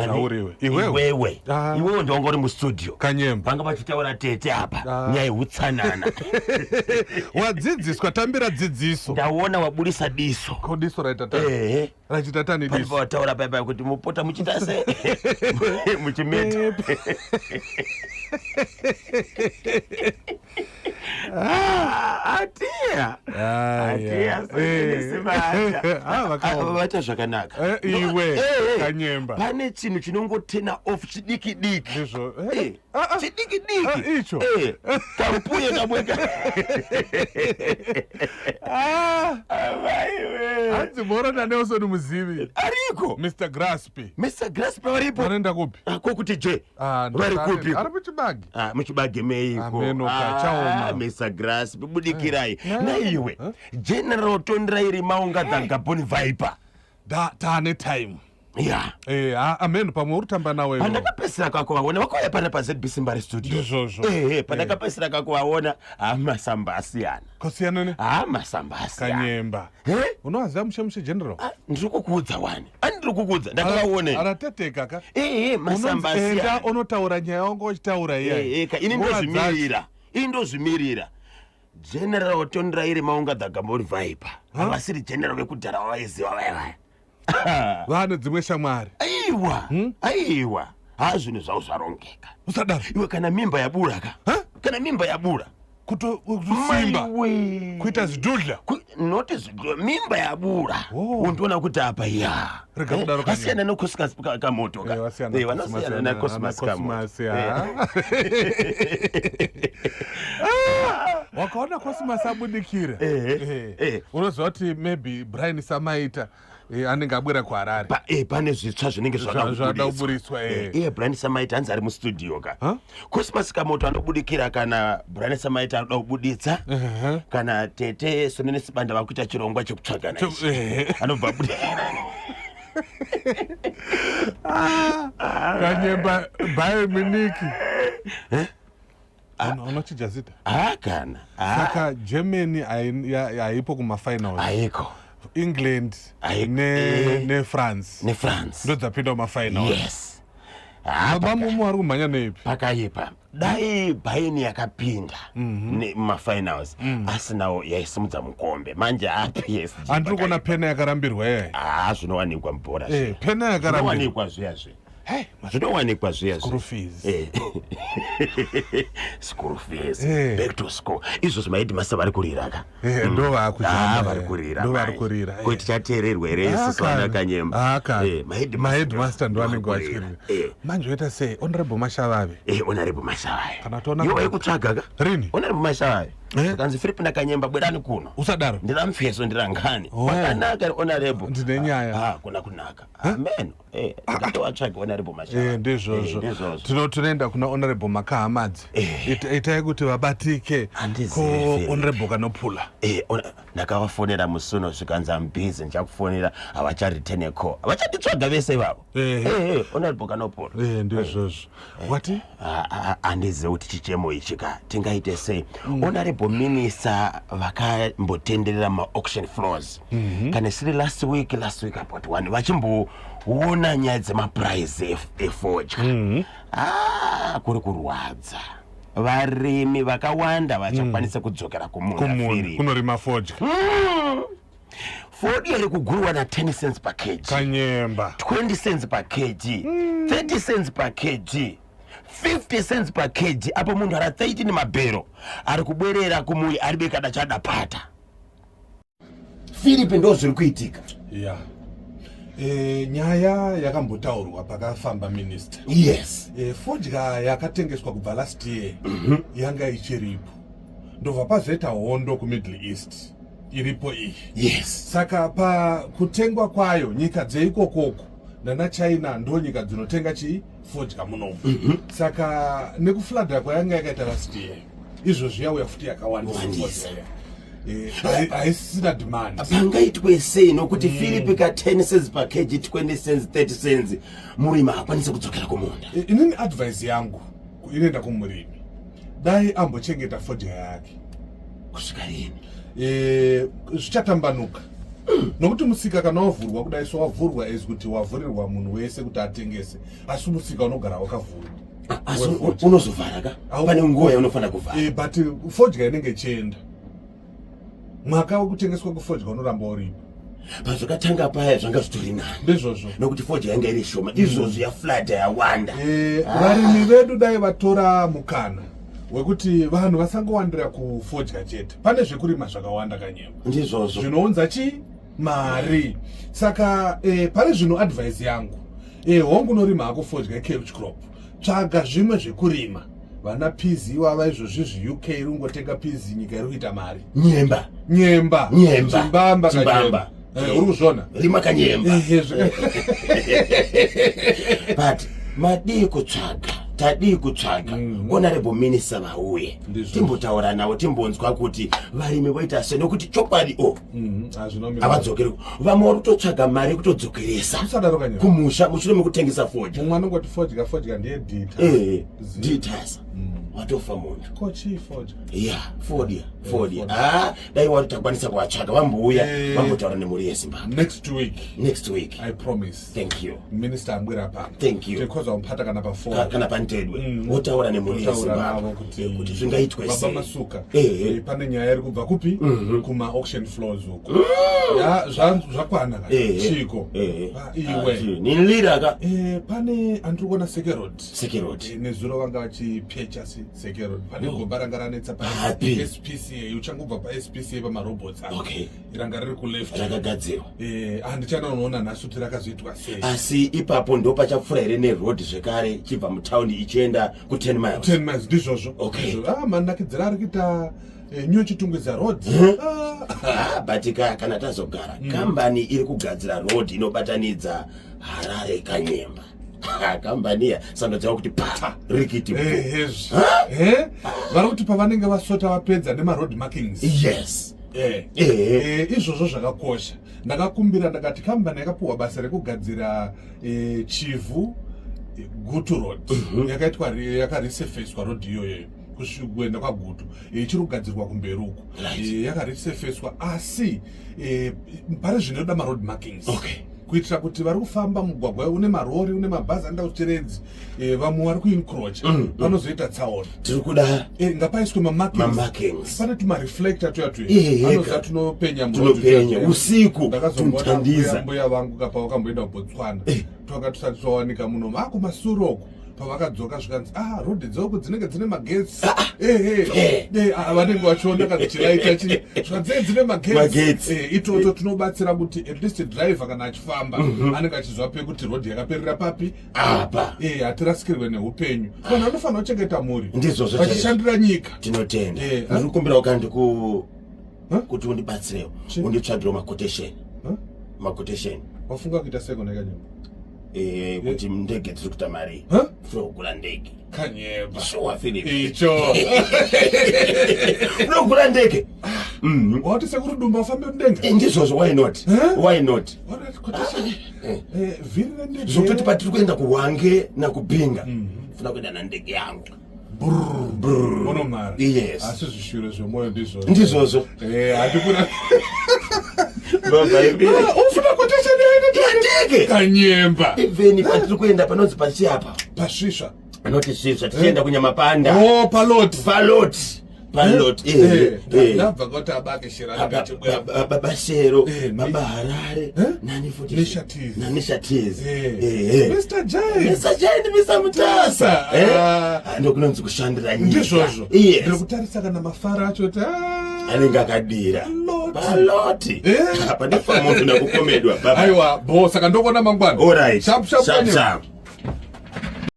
Zvauriwe. Iwewe? Iwewe. Ah. Iwewe ndiwanga uri mustudio. Kanyemba. Vanga vachitaura tete apa. Ah. Nyaya yeutsanana. Wadzidziswa tambira dzidziso. Ndaona wabudisa diso. Ko diso raita tani? Ehe. Rachita tani Pane diso? pawataura paya paya kuti mupota muchiita se muchimeta. Ah, Atiya. Aya. Atiya Eh. Ah, vakaoma. Vaita zvakanaka. Eh, iwe, Eh, eh. Kanyemba. Pane chinhu chinongotena off chidiki diki. Ndizvo. Eh. Eh, Ah, ah. chidiki diki. Ah, icho. Eh, kampuye kamweka. Ah. Amaiwe. Hanzi mhoro naNelson Muzivi. Ariko. Mr Graspy. Mr Grasp varipo. Vanoenda kupi? Ah, Kokuti je. Ah, Vari kupi? Ari muchibage. Ah, muchibage meiko. Ameno kachaoma. Ah, Mr Grasp budikirai. Eh. Naiwe. General Tonderai Rimaunga the Gabon Viper. Da tane time. Yeah. Eh, ah, ameno pamwe uri kutamba nawe. iwe. Pandakapesera kakuvaona vakauya pana paZBC Mbare studio. Ndizvozvo. Eh, pandakapesera kakuvaona hamasamba asiyana. Kosiyana ne Hamasamba asiyana. Kanyemba. Eh? Unowaziva mushe mushe general? Ah, ndiri kukuudza wani. Ani ndiri kukuudza ndakavaona. Arateteka ka. Eh, eh, masamba Unonzi enda asiyana. unotaura nyaya wanga uchitaura Eh, eh, iya. ka ini Nguva dzacho. ndozvimirira. Ini ndozvimirira. General Tonderai Rimaunga the Gabon Viper. Havasiri general vekudhara vavaiziva vaya vaya. Vane dzimwe shamwari. Aiwa. Aiwa. Ha zvinhu zvavo zvarongeka. Usadaro. Iwe kana mimba yabura ka. Huh? Kana mimba yabura. Kuto kusimba. Maiwe. Kuita zidudla. Not zvidhla mimba yabura. Oh. Undiona kuti apa ya. Rega kudaro kanyemba. Asiyana noCosmas kamoto ka. Eh, vasiyana Eh, na vanosiyana Cosmas, naCosmas na kamoto. Cosmas, ya. Ah, wakaona Cosmas abudikira. Eh, Eh. eh. Unoziva kuti maybe Brian Samaita eh, anenge abwera kuHarare. Eh, pane zvitsva zvinenge Zvada kuburitswa, eh. iye Brian Samaita hanzi ari mustudio ka. Huh? Cosmas Kamoto anobudikira kana Brian Samaita anoda kubuditsa. Uh-huh. Kana tete Sonene Sibanda vakuita chirongwa chekutsvagana ichi. Anobva abudikira. Kanyemba Bayern Munich. Unochinja zita. Ah, kana. Ah, Saka Germany haipo kumafinals. Haiko. England Eh. neFrance NeFrance. ndo dzapinda mumafinals. Yes. Ah, Baba Mumu ari kumhanya neipi? pakaipa dai Bayern yakapinda mumafinals asinawo yaisimudza mukombe manje aPSG. Handiri kuona pena yakarambirwa yeye. Ah, zvinowanikwa mubhora. Eh, pena yakarambirwa. Zvinowanikwa zviya zviya. Hey, Zvinowanikwa zviya school fees. Eh. School fees. Eh. Back to school. Izvozvo maheadmaster vari kurira ka. Eh, ndo vaakujamba, Ah, vari eh. kurira. Ndo vari manje. kurira, eh. Kuti tichateererwa here Ah, isusu vana kana. Kanyemba. Ah, kana. Eh, Maheadmaster ndo anenge vari kurira. vachirira. Eh. Manje oita sei? Honorable Mashavave. Eh, Honorable Mashavave. Kana toona Iwe waikutsvaga ka? Rini? Honorable Mashavave. Eh? Kanzi Philip naKanyemba bwerani kuno. Usadaro. Ndira mufeso ndira ngani. Oh. Kwakanaka honorable. Ndine nyaya. Ah, kuna kunaka. Amen. Eh, ndatowatsvaga Honorable Mashavave. Eh, ndizvozvo. Eh, ndizvozvo. Tinoenda kuna Honorable Makahamadzi. Eh. Itai kuti vabatike Handizivi, ko Philip. Honorable Kanopula. Eh, ndakavafonera musi uno zvikanzi am busy ndichakufonera havachareturn call. Havachanditsvaga vese ivavo. Eh. Eh, eh, Honorable Kanopula. Eh, ndizvozvo. Wati? Handizivi kuti chichemo ichi ka tingaite sei. Honorable Minister vakambotenderera maauction floors kana isiri last week, last week about one, vachimboona nyaya dzemaprice efodya. Ah, kuri kurwadza varimi vakawanda vachakwanisa kudzokera kumunda. Kumunda Philip. kunorima fodya. Fodya iri kugurwa na 10 cents per kg. Kanyemba. 20 cents per kg, 30 cents per kg, 50 cents per kg, apo munhu ara 13 mabhero ari kubwerera kumuyi ari bekada chadapata. Philip, ndo zviri kuitika. Yeah. E, nyaya yakambotaurwa pakafamba minister. E, fodya yakatengeswa kubva last year yanga ichiripo, ndobva pazoita hondo kuMiddle East iripo iyi. Saka pakutengwa kwayo nyika dzeikokoko nana China ndo nyika dzinotenga chii fodya munomu. Saka nekufladha kwayanga yakaita last year, izvozvi yauya futi yakawandisa. Wandisa. Fodya iya. Eh, haisisina demand. Pangaitwe sei? Nokuti Philip ka 10 cents per kg, 20 cents, 30 cents, murimi haakwanisi kudzokera kumunda. Inini advice yangu inoenda kumurimi, dai ambochengeta fodya yake. Kusvika rini? Eh, zvichatambanuka. Nokuti musika kana wavhurwa kudai so wavhurwa as kuti wavhurirwa munhu wese kuti atengese, asi musika unogara wakavhurwa. Asi unozovhara ka? Pane nguva yaunofanira kuvhara. Eh, but fodya inenge ichienda. Mwaka wekutengeswa kwefodya unoramba uripo. Pazvakatanga paya zvanga zvitori nani. Ndizvozvo. Nokuti fodya yanga iri shoma. Izvozvi yaflata yawanda. Eh, varimi vedu dai vatora mukana wekuti vanhu vasangowandira kufodya chete. Pane zvekurima zvakawanda kanyemba. Ndizvozvo. Zvinounza chi mari. Saka eh, pane zvino advice yangu. Eh, hongu unorima hako fodya cash crop. Tsvaga zvimwe zvekurima. Vana peas ivava izvozvi zvi UK iri kungotenga peas, nyika iri kuita mari. Nyemba. Nyemba. Nyemba. Chimbamba. Chimbamba. Eh, uri kuzviona? Rima kanyemba. But madii kutsvaga, tadii kutsvaga honorable minister vauye timbotaura navo, timbonzwa kuti varimi voita sei, nokuti chokwadi o havadzokeri. Vamwe vari kutotsvaga mari yekutodzokeresa Usadaro kanyemba. kumusha mushure mekutengesa fodya. Mumwe anongoti fodya, fodya ndiye dita. Ditasa watofa munhu. Ko chii fodya? Ya, fodya, fodya. Ah, dai wari takwanisa kuvatsvaga vambouya vambotaura nemhuri yeZimbabwe. Next week. Next week. I promise. Thank you. Minister ambwira pano. Thank you. Tikhoza umphata kana pa4. Kana pantedwe wotaura nemhuri Totaura navo yeZimbabwe kuti kuti zvingaitwe Baba sei. Masuka, pane nyaya iri kubva kupi? Kuma auction floors uko. Ya, zvakwana ka. Chiko. Ah, iwe. Ninlira ka. Pane andiri kuona Seke Road. Seke Road. Nezuro vanga vachipecha Seke Road. Pane gomba ranga ranetsa pa Papi? SPCA, uchangobva pa SPCA pamarobots apa. Ranga riri ku left. Rakagadzirwa. Handichanoona nhasi kuti rakazoitwa sei. Asi ipapo ndo pachapfuura here neroad zvekare chibva mutaundi ichienda ku 10 miles? 10 miles, ndizvozvo. Ndizvozvo. Ah, manakidzira ari kuita New Chitungwiza Road. Ah. Ah, but kana tazogara, kambani iri kugadzira road inobatanidza Harare Kanyemba. Ah, kambani iya sando dzavo kuti pa rikiti. Hezvo. Vari kuti pavanenge vasota vapedza nemaroad markings. Yes. Izvozvo zvakakosha. Ndakakumbira ndakati kambani yakapuhwa basa rekugadzira Chivhu Gutu Road. Yakaitwa yakaresurfacwa road iyoyo kuenda kwaGutu, ichiri kugadzirwa kumberi uku. Yakaresurfacwa, asi pari zvinoda maroad markings. Kuitira kuti vari kufamba mugwagwa une marori, une mabhazi anoenda kuChiredzi, vamwe vari kuencroacha, vanozoita tsaona. Tiri kuda Ngapaiswe mamarkings. Mamarkings. Pane tumareflector tuya tuya. Anoziva tunopenya muroad tuya Tunopenya tuya. usiku. Ndakazomboona Tuntandiza. mbuya vangu kapa vakamboenda kuBotswana. Twanga tusati twawanika muno. Ah, kumasure uko. Pavakadzoka zvikanzi, ah, road dzoko dzinenge dzine magetsi. Vanenge vachiona kana chilaita chi. Zvikanzi, dzine magetsi. Magetsi. Itoto tinobatsira kuti at least driver kana achifamba anenge achiziva pekuti road yakaperera papi. Apa. Hatirasikirwe neupenyu. Vanhu vanofanira kuchengeta mhuri. Ndizvozvo chaizvo. Vachishandira nyika. Tinotenda. Ndiri kukumbirawo kana ndiku kuti undibatsirewo. Chi? Unditsvagirewo maquotation. Huh? Maquotation. Wafunga kuita seko nekanyemba? Kuti ndege dziri kuita mari. Huh? Funa kugura ndege. Kanyemba. Sure, Philip. Icho. Unogura ndege. Wati sekuru Dumba ufambe mudenga? Ndizvozvo, why not? Huh? Why not? Alright, quotation. Vhiri rendege. Zvokutoti patiri kuenda kuHwange nakuBinga. Funa kuenda nandege yangu. Brrr. Unomara. Yes. Asi zvishuviro zvemwoyo ndizvozvo. Ndizvozvo. Handikuna. Baba ibi. Ah, ufuna quotation Yandege. Kanyemba. Even patiri kuenda panonzi pachi apa. Pasvisva. Panoti Svisva tichienda kuNyamapanda. Oh, palot. Palot. Palot. Ndabva kuti abake shera ndakachibwera. Baba Shero, Baba Harare, nani futi? Nisha Tears. Na Nisha Tears. Mr. Jane. Mr. Jane, Mr. Mutasa. Ndokunonzi kushandira nyika. Ndizvozvo. Yes. Ndiri kutarisa kana mafaro acho kuti, Anenge akadira. Palot. Palot. Apa ndifa munhu nakukomedwa. Baba. Aiwa, bo saka ndokuona mangwana. All right. Sharp, sharp, Sharp, Kanyemba. sharp.